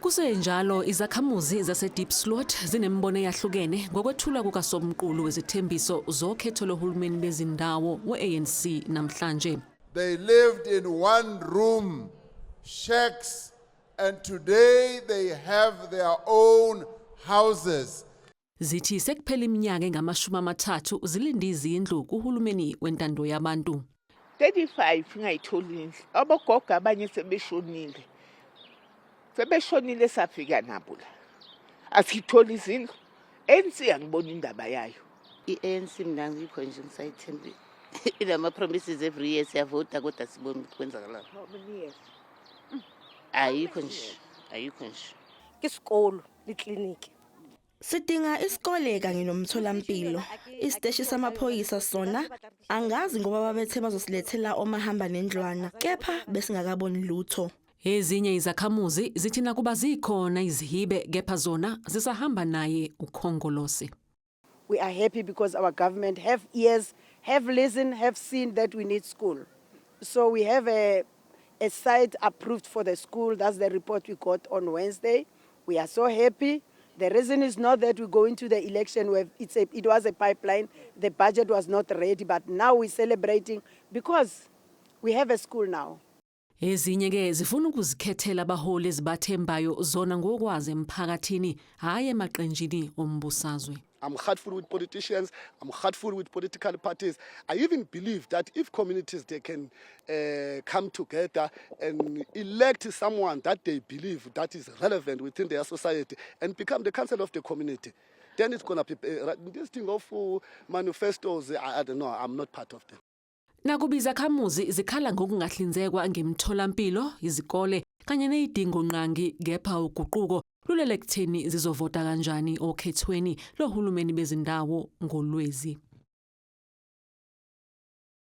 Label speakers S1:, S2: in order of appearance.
S1: Kusenjalo, izakhamuzi zaseDiepsloot zinembono eyahlukene ngokwethulwa kukasomqulu wezithembiso zokhetho lohulumeni bezindawo we-ANC namhlanje.
S2: They lived in one room shacks, and today they have their own houses.
S1: Zithi sekuphela iminyaka engama-30 zilinde izindlu kuhulumeni wentando yabantu.
S3: 35 ngayitholi indlu. Abogogo abanye sebeshonile, sebeshonile, safika nabo la, asitholi izindlu. ANC angibona indaba yayo.
S4: I-ANC mina ngikho nje ngisayithembile. Inama-promises every year, siyavota kodwa sibone ukuthi kwenzakalani.
S3: How many years?
S4: Ayikho nje, ayikho nje.
S5: Ke sekolo le tleliniki.
S6: Sidinga isikole kanye nomtholampilo. Isiteshi samaphoyisa sona angazi ngoba babethe bazosilethela omahamba nendlwana, kepha besingakaboni lutho.
S1: Ezinye izakhamuzi zithi nakuba zikhona izihibe, kepha zona zisahamba naye uKhongolose.
S7: We are happy because our government have ears, have listened, have seen that we need school. So we have a site approved for the school. That's the report we got on Wednesday. We are so happy. The reason is not that we go into the election, it was a pipeline. The budget was not ready, but now we're celebrating because we have a school now.
S1: Ezinye ke zifuna ukuzikhethela abaholi ezibathembayo zona ngokwazi emphakathini, hhayi emaqenjini ombusazwe.
S8: I'm hurtful with politicians. I'm hurtful with political parties. I even believe that if communities, they can come together and elect someone that they believe that is relevant within their society and become the council of the community, then it's gonna be this thing of manifestos. I don't know. I'm not part of them.
S1: Nakuba izakhamuzi zikhala ngokungahlinzekwa ngemitholampilo, izikole kanye nezidingonqangi, kepha uguquko lulele ekutheni zizovota kanjani okhethweni lohulumeni bezindawo ngoLwezi.